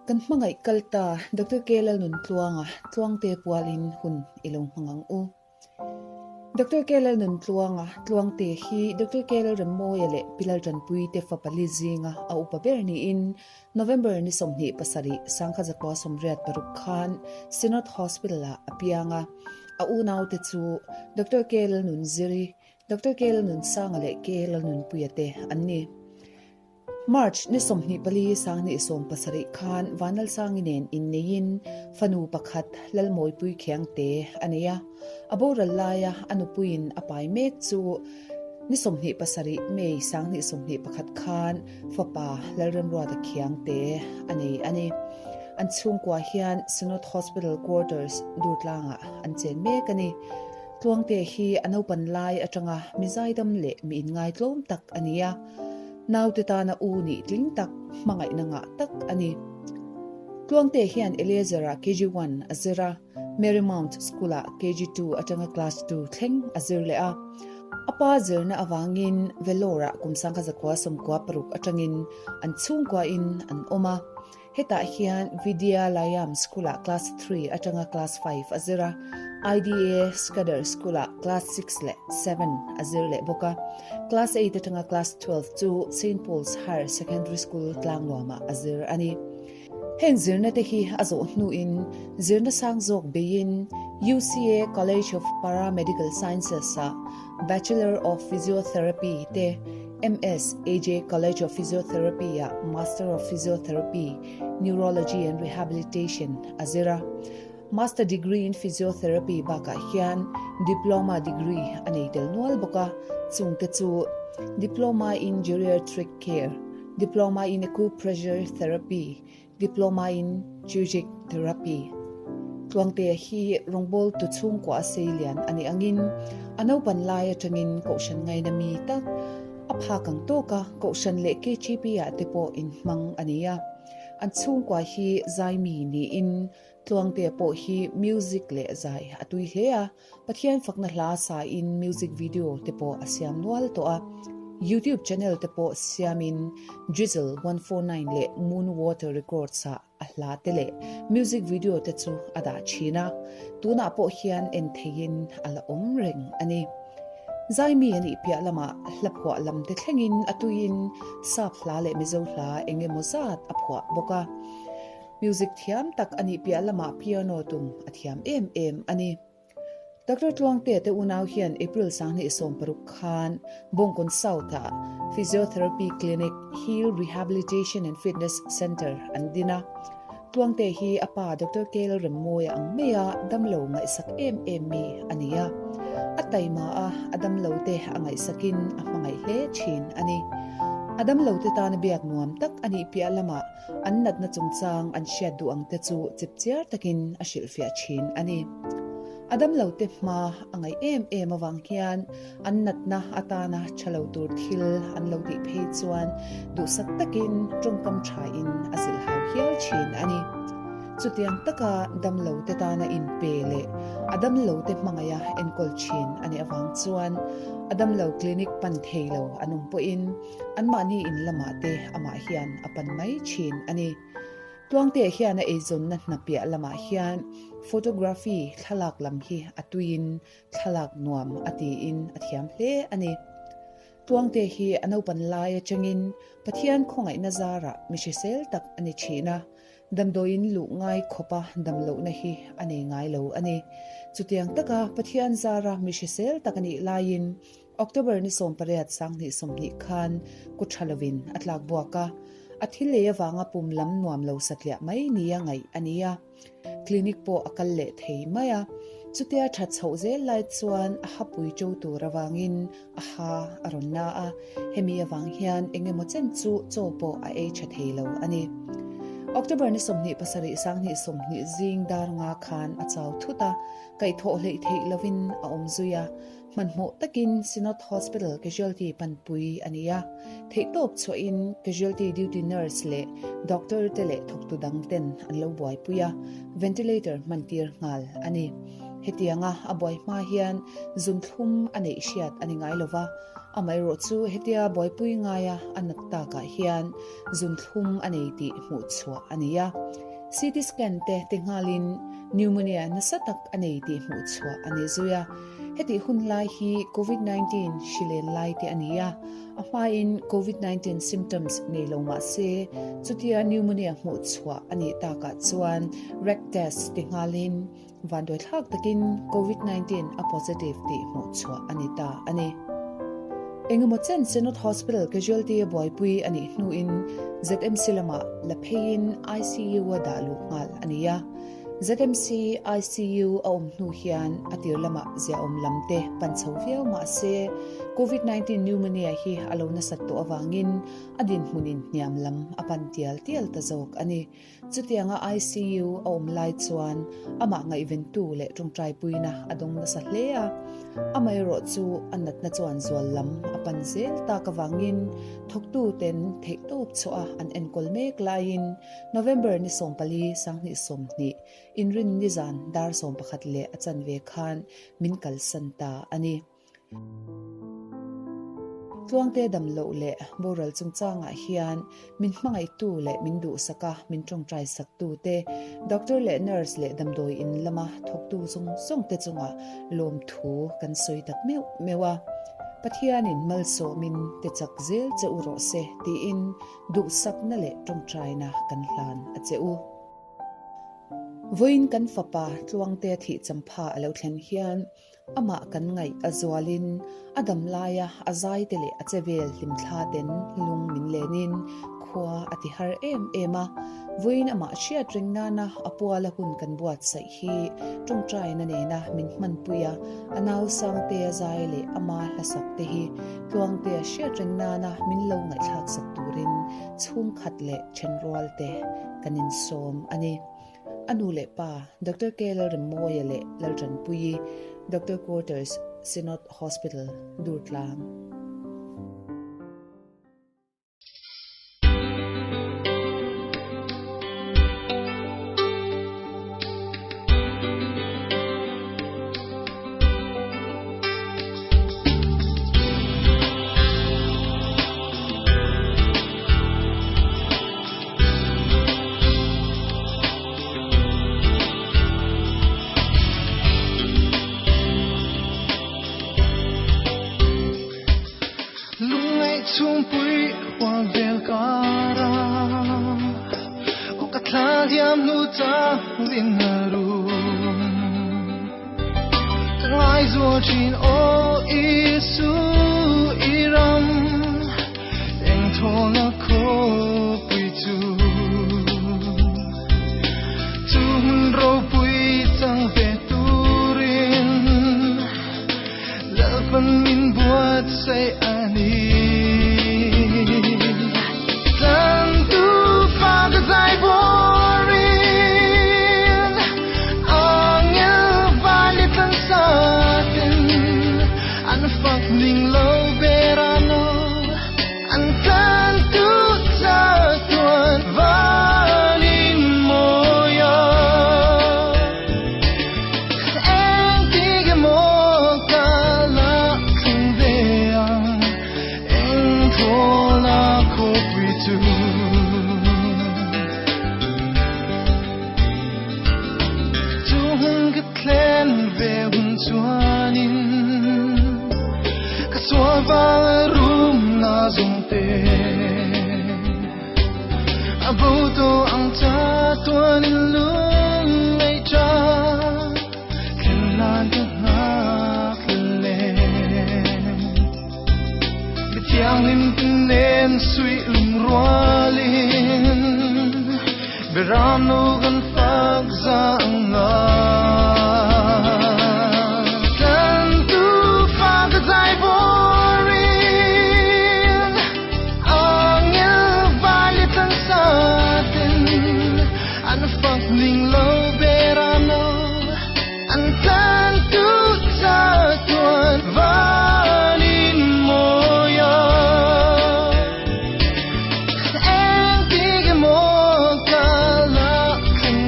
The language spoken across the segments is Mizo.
Kan hmangaih kal ta Doctor K Lalnuntluanga Tluangte pualin hun i lo hmang ang u. Doctor K Lalnuntluanga Tluangte hi Doctor K Lalremmawia leh Pi Laltanpui te fa pali zinga a upa ber niin November ni 27, 1986 khan Synod Hospital-ah a piang a. A unaute chu Doctor K Lalnunziri, Doctor K Lalnunsanga leh K Lalnunpuia te an ni. March ni 24 2017 khan Vanlalsangi nen inneiin fanu pakhat Lalmawipui Khiangte a nei a. A boral laia a nupuiin a pai mek chu ni 27 May 2021 khan fapa Lalremruata Khiangte a nei a ni. An chhungkua hian Synod Hospital Quarters Durtlangah an chen mek a ni. Tluangte hi a naupan lai atanga mi zaidam leh mi inngaitlawm tak a ni a. Naute tana u nih tling tak, hmangaihna ngah tak a ni. Tluangte hian Eleazar-ah KG one a zir a, Marymount School-ah KG two atanga Class two thleng a zir leh a. A pa zirna avangin Vellore-ah kum 1996 atangin an chhungkuain an awm a. Hetah hian Vidya Layam School-ah Class three atanga Class five a zir a, IDA Scudder School-ah Class six leh seven a zir leh bawk a. Class eight atanga Class 12 chu Saint Paul's Higher Secondary School tlangnuamah a zir a ni. Heng zirna te hi a zawh hnuin zirna sang zawk beiin UCA College of Paramedical Sciences-ah Bachelor of Physiotherapy te MS, AJ College of Physiotherapy-ah Master of Physiotherapy, Neurology and Rehabilitation a zir a. Master Degree in Physiotherapy bakah hian Diploma Degree a nei tel nual bawk a, chungte chu Diploma in Geriatric Care, Diploma in Acupressure Therapy, Diploma in Chirurgic Therapy. Tluangtea hi rawngbawltu chhungkua a sei lian a nih angin a naupan lai atangin kohhran ngaina mi tak a phak ang tawk a, kohhran leh KTP ah te pawh inhmang a ni a. An chhungkua hi zaimi niin Tluangtea pawh hi music leh zai a tui hle a, Pathian fakna hla sain music video te pawh a siam nual tawh a, YouTube channel te pawh siamin Drizzle 149 leh Moon Water Records ah a hla te leh music video te chu a dah thin a, tunah pawh hian en theihin a la awm reng a ni. Zaimi a nih piah lamah hla phuah lam te thlengin a tuiin sap hla leh Mizo hla eng emaw zat a phuah bawk a. Music thiam tak a nih piah lamah piano tum a thiam em em a ni. Doctor Tluangtea te unau hian April 2016 khan Bawngkawn South-ah Physiotherapy Clinic, Heal Rehabilitation and Fitness Centre an din a. Tluangtea hi a pa Doctor Kel Remmawia ang maia damlo ngaihsak em em mi a ni a. A taima a, a damlo te a ngaihsakin a hmangaih hle thin a ni. A damlo te tana biak nuam tak a nih piah lamah An natna chungchang an hriat duh ang te chu chipchiar takin a hrilhfiah thin a ni. A damlote hma a ngaih em em avang hian an natna atana tha lo tur thil an lo tih phei chuan duhsak takin tawngkam thain a zilhhau hial thin a ni. Chutiang taka damlote tana inpe leh a damlote hmangaiha enkawl thin a nih avang chuan a damlo clinic pan thei lo an awm pawhin Anmahni in lamah te amah hian a pan mai thin a ni. Tluangte hian a eizawnna hna piah lamah hian photography thlalak lam hi a tuiin thlalak nuam a tiin a thiam hle a ni. Tluangte hi a naupan lai atangin Pathian khawngaihna zarah mi hrisel tak a ni thin a, damdawiin luh ngai khawpa damlohna hi a nei ngai lo a ni. Chutiang taka Pathian zara mi hrisel tak a nih laiin October ni 18 2020 khan ku tha lovin a tlak buak a, a thil lei avanga pum lam nuam lo satliah mai nia ngaih a ni a. Clinic pawh a kal leh thei mai a, chutia that chhoh zel lai chuan a hapui to tur avangin a ha a rawn na a, hemi avang hian eng emaw chen chu chaw pawh a ei tha thei lo a ni. October ni 27 2020 zing dar nga khan a chau thut a, kaihthawh hleih theih lovin a awm zui a, Hmanhmawh takin Synod Hospital Casualty panpui a ni a, theihtawp chhuahin Casualty Duty Nurse leh Doctor te leh thawktu dang ten an lo buaipui a, ventilator hmantir nghal a ni. Hetianga a buai hma hian zunthlum a neih hriat a ni ngai lova. Amaherawhchu hetia buaipui ngaia a nat takah hian zunthlum a nei tih hmuh chhuah a ni a. CT scan te ti nghalin pneumonia nasa tak a nei tih hmuh chhuah a ni zui a. Hetih hun lai hi Covid 19 hri len lai te a ni a, a hmain Covid 19 symptoms nei lo mah se chutia pneumonia hmuh chhuah a nih takah chuan rec test ti nghalin Vanduaithlak takin Covid 19 a positive tih hmuh chhuah a ni ta a ni. Engemaw chen Synod Hospital casualty a buaipui a nih hnuin ZMC lamah la pheiin ICU a dah luh nghal a ni a. ZMC ICU a awm hnu hian a tir lamah ziaawm lam te pan chho viau mah se Covid 19 pneumonia hi a lo nasat tawh avangin a dinhmunin hniam lam a pan tial tial ta zawk a ni. Chutianga ICU a awm lai chuan amah ngaihventu leh tawngtaipuina a dawng nasa hle a, amaherawh chu a natna chuan zual lam a pan zel tak avangin thawktuten theihtawp chhuah a an enkawl mek laiin November ni 14 2020 inrin nizan dar 11 leh a chanve khan min kalsan ta a ni. Tluangte dam loh leh boral chungchangah hian min hmangaihtu leh min duhsak a, min tawngtai saktu te, doctor leh nurse leh damdawi in lama thawktu zawng zawng te chungah lawmthu kan sawi tak meuh meuh a. Pathianin malsawmin ti chak zel che u rawh se tiin duhsakna leh tawngtaina kan hlan a che u. Vawiin kan fapa Tluangte thih champha a lo thlen hian Amah kan ngaih a zualin a dam laia a zaite leh a chevel hlimthla ten lung min lenin khua a ti har em em a. Vawiin amah hriat reng nana a puala hun kan buatsaih hi tawngtaina nena min hmanpui a, a nau Sangtea zai leh ama hlasak te hi Tluangtea hriat reng nana min lo ngaihthlaksak turin chhungkhat leh thenrual te kan insawm a ni. A nu leh pa, Doctor K. Lalremmawia leh Laltanpuii, Doctor Quarters, Synod Hospital, Durtlang. Lungngaih chhungpui hual vel kara Aw ka thla hiam hnu changin a rum Ka ngai zual thin aw Isu i ram Eng thawlna khawpui chu Chu hmun ropui chang ve turin Lalpan min buatsaih a ni. Tlantu fa ka zai buarin Angel vali tlan satin An fak ning lo berano An tlantu chatuan vanin mawia Engtik emaw ka la thleng ve ang Eng thawlna khawpui chu Chu hun ka thlen ve hun chuanin Ka sual vang a rum na zawng te A bo tawh ang chatuanin lung nei cha Thlen nan ka nghak hlel Mi thianghlim te nen suih lung rualin Beram nu kan fak za ang nga Tlantu fa ka zai burin Angel vali tlan satin An fak ning lo berano An tlantu chatuan vanin mawia Engtik emaw ka la thleng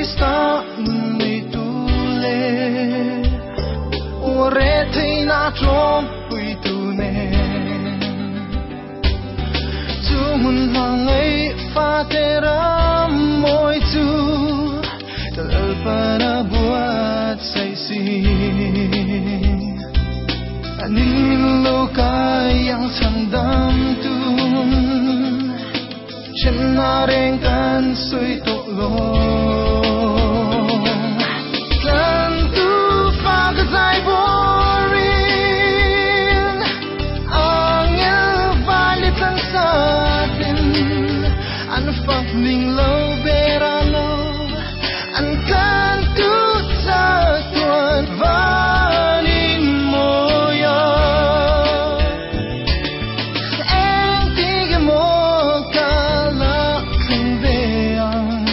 Krista nun neitu leh re theihna tlawmpuitu nen chu hmun hmangaih fate ram mawi chu Lalpana buatsaih si. Anin min lo kai ang chhandam tun Thenna reng kan sawi tawh lo Tlantu fa ka zai bawrin Angel vali tlang satin An fak ning lo bera lo An tlantu chatuan vanin mawia Engtik emaw ka la thleng ve ang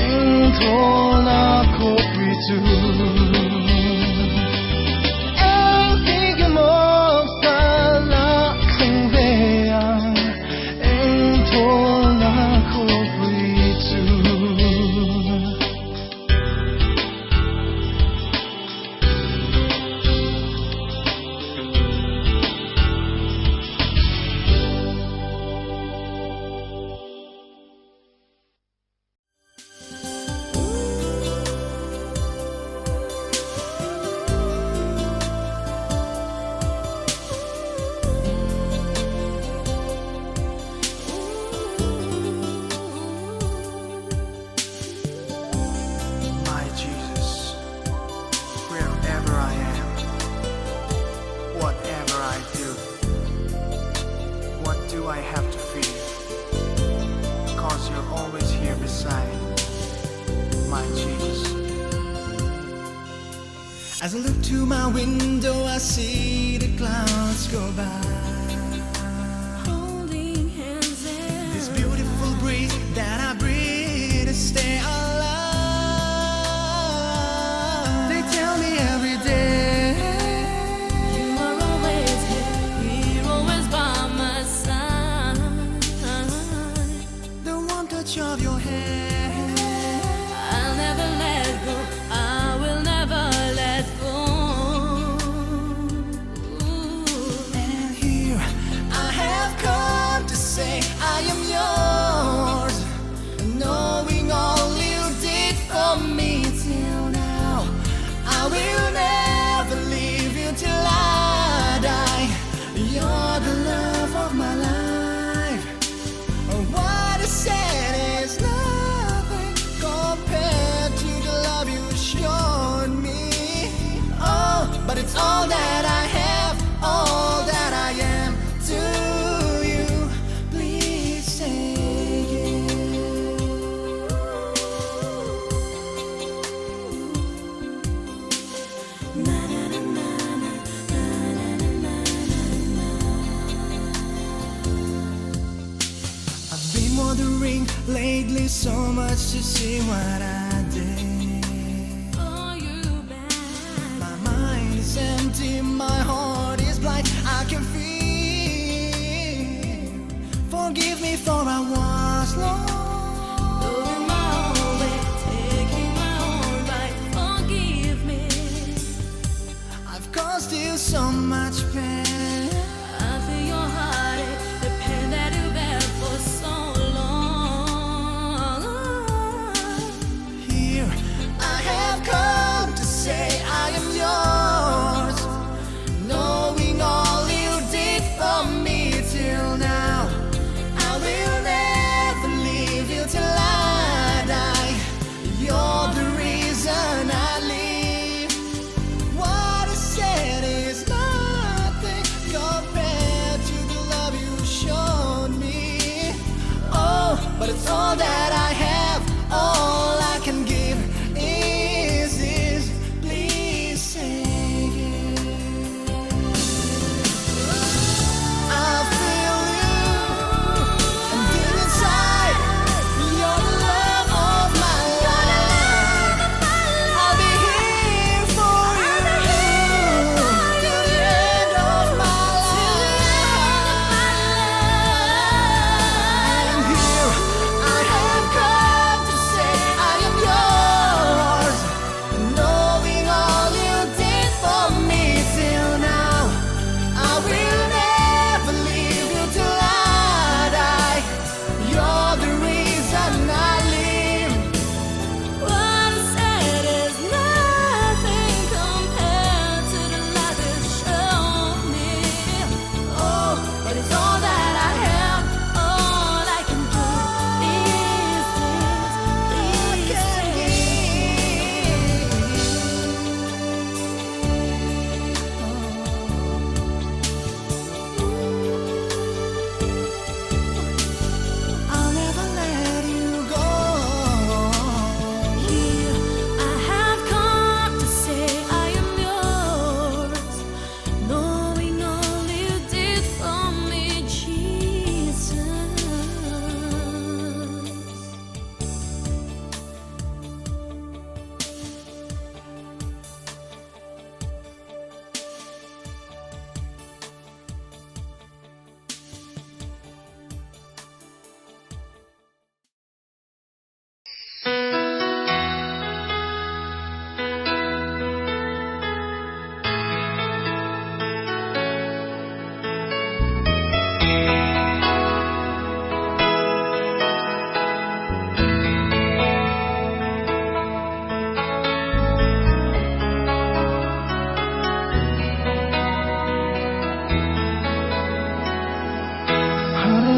Eng thawn a khawpui chu Engtik emaw ka la thleng ve ang Eng thawn a khawpui chu. My Jesus, wherever I am, whatever I do, what do I have to fear? Cause you're always here beside my Jesus. As I look to my window, I see the clouds go by. Holding hands and This beautiful breeze that I breathe to stay alive. They tell me every day you are always here, you're always by my side. the warm touch of your hand. I'll never let go, I will never let go. And here I have come to say I am yours. Knowing all you did for me till now, I will never leave you till I die. You're the love of my life. What I said is nothing compared to the love you showed me. Oh, but it's all that I have, all that I am to you. Please take it. Na na na na na na na na na. I've been wondering lately so much to see what I did. Oh, you back. My mind is empty, my heart is blind. I can feel. Forgive me for I was lost. Going my own way, taking my own right. Forgive me. I've caused you so much pain. I feel your heartache, the pain that you bear for so long. Here I have come to say I am yours. Knowing all you did for me till now, I will never leave you till I die. You're the reason I live. What I said is nothing compared to the love you showed me. Oh, but it's all that I have, all I can give is this. Please take it. I feel you, and deep inside, you're the love of my life. I'll be here for you till the end of my life. And here I have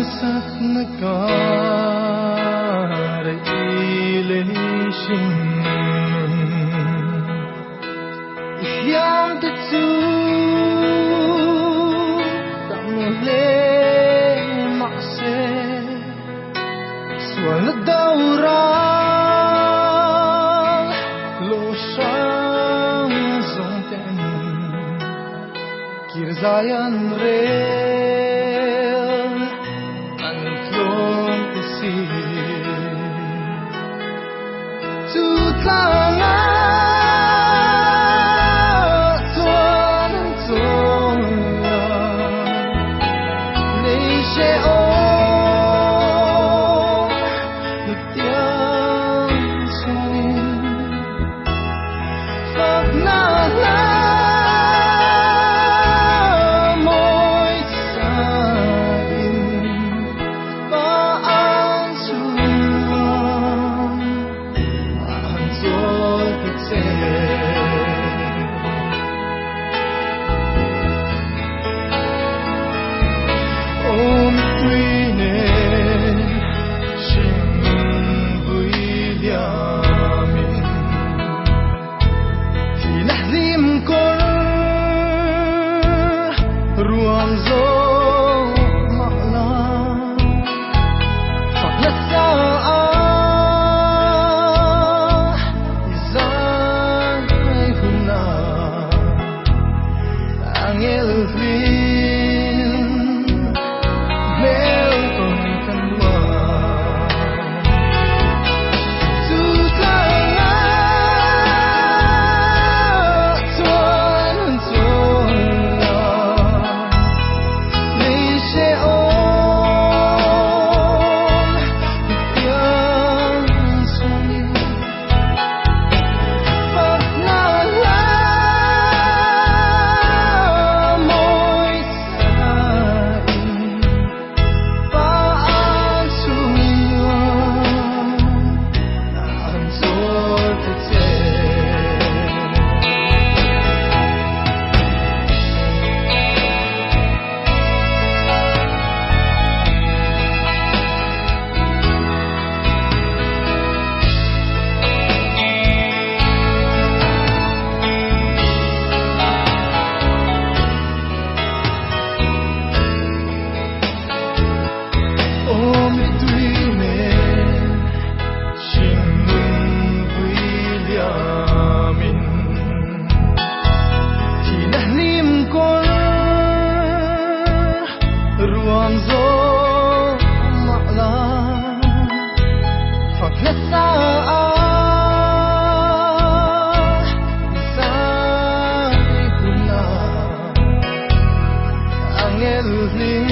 Harsatna kar i lei hringnun I hliam te chu tam hle mahse Sualna do ral lo hrang zawng ten Kir zai an rel an tlawm te si. Chu tlangah chuan an chawl a, lei hrehawm hetiang chungin. Fakna hla mawi sain pa an chuan an chawl ta che. Aw mittui nen hringnun vui liamin Thihna hlim kawr ruang zawk mah la fak nasa a i zai hun a angel hlim hmel tawn kan nuam. Chu tlangah chuan an chawl a, lei hrehawm hetiang chungin. Fakna hla mawi sain pa an chungah an chawl ta che. Aw mittui nen hringnun vui liamin thihna hlim kawr ruam zawk mah la fak nasa a zai hun a angel hlim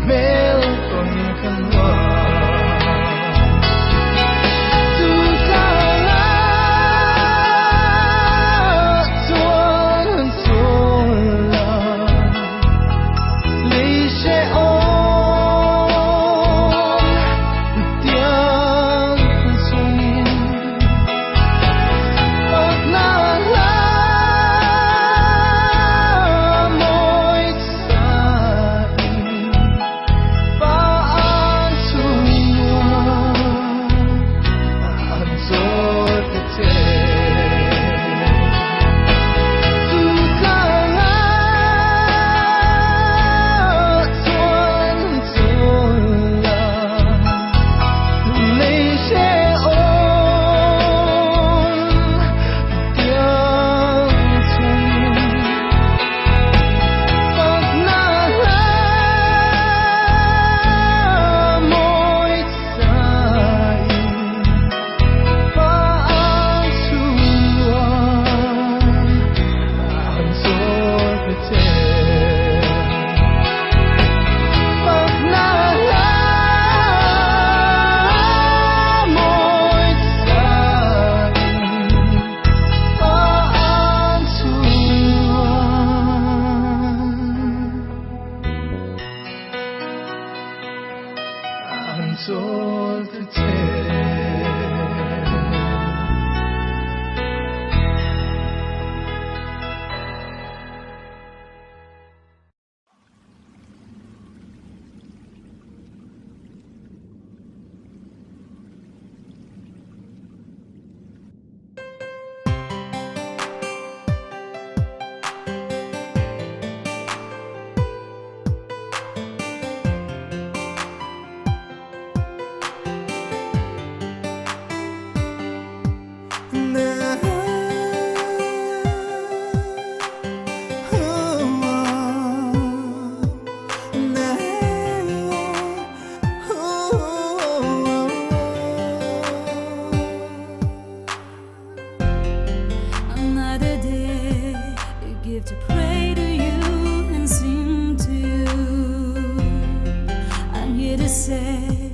hmel tawn kan nuam. Chu tlangah chuan an chawl a, lei hrehawm tiang chungin fakna hla mawi sain pa an chungah an chawl ta che. Chu tlangah chuan an chawl a, lei hrehawm tiang chungin fakna hla mawi sain pa an chungah an chawl ta che. Fakna hla mawi sain pa an chungah an chawl ta che. say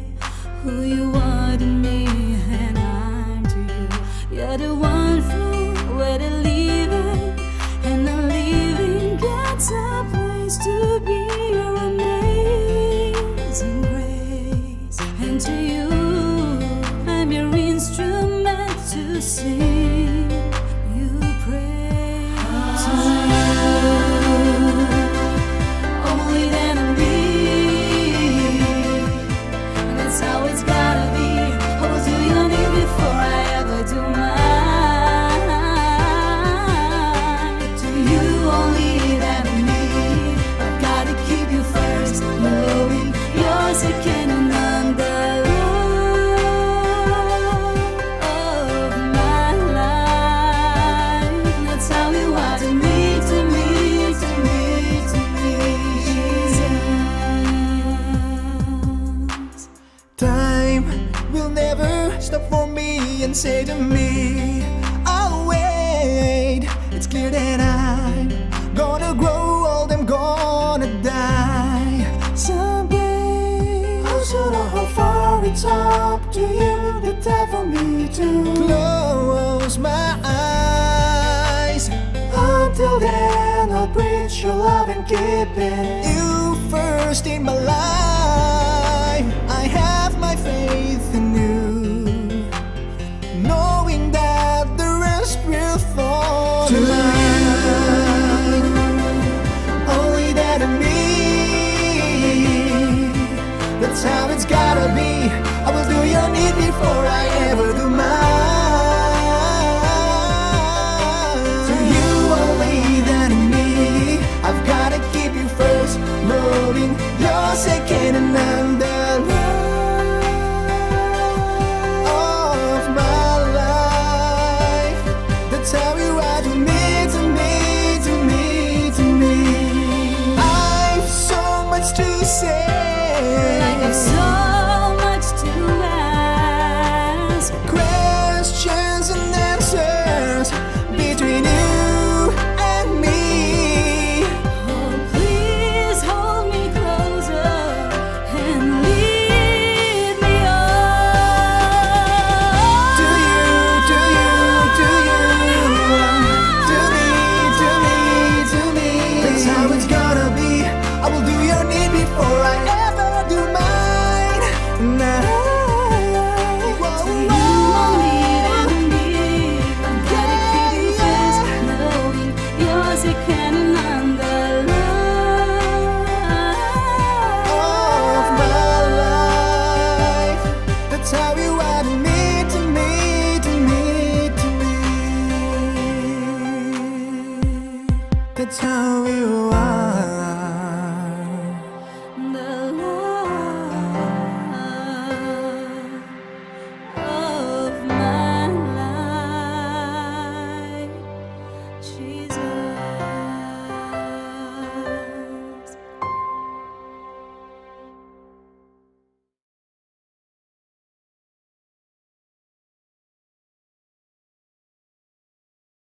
who you are to me and I'm to you. You're the one for where the living and the living gets a place to be. Your amazing grace, and to you, I'm your instrument to sing. You pray to you, only then me. And that's how it's gotta be. I will do your need before I ever do mine. To you only that I need. I've gotta keep you first, knowing you're second and none the love of my life. That's how you are to me, to me, to me, to me, Jesus. Time will never stop for me and say to me, I'll wait. It's clear that I'm gonna grow old, I'm gonna die someday. I should know how far it's up to you, the time for me to close my eyes. Until then, I'll preach your love and keep it. You first in my life. I have my faith in you, knowing that the rest will fall. To you, only that in me. That's how it's gotta be. I will do your need before I ever do mine. To you only then me. I've gotta keep you first, knowing you're second and none.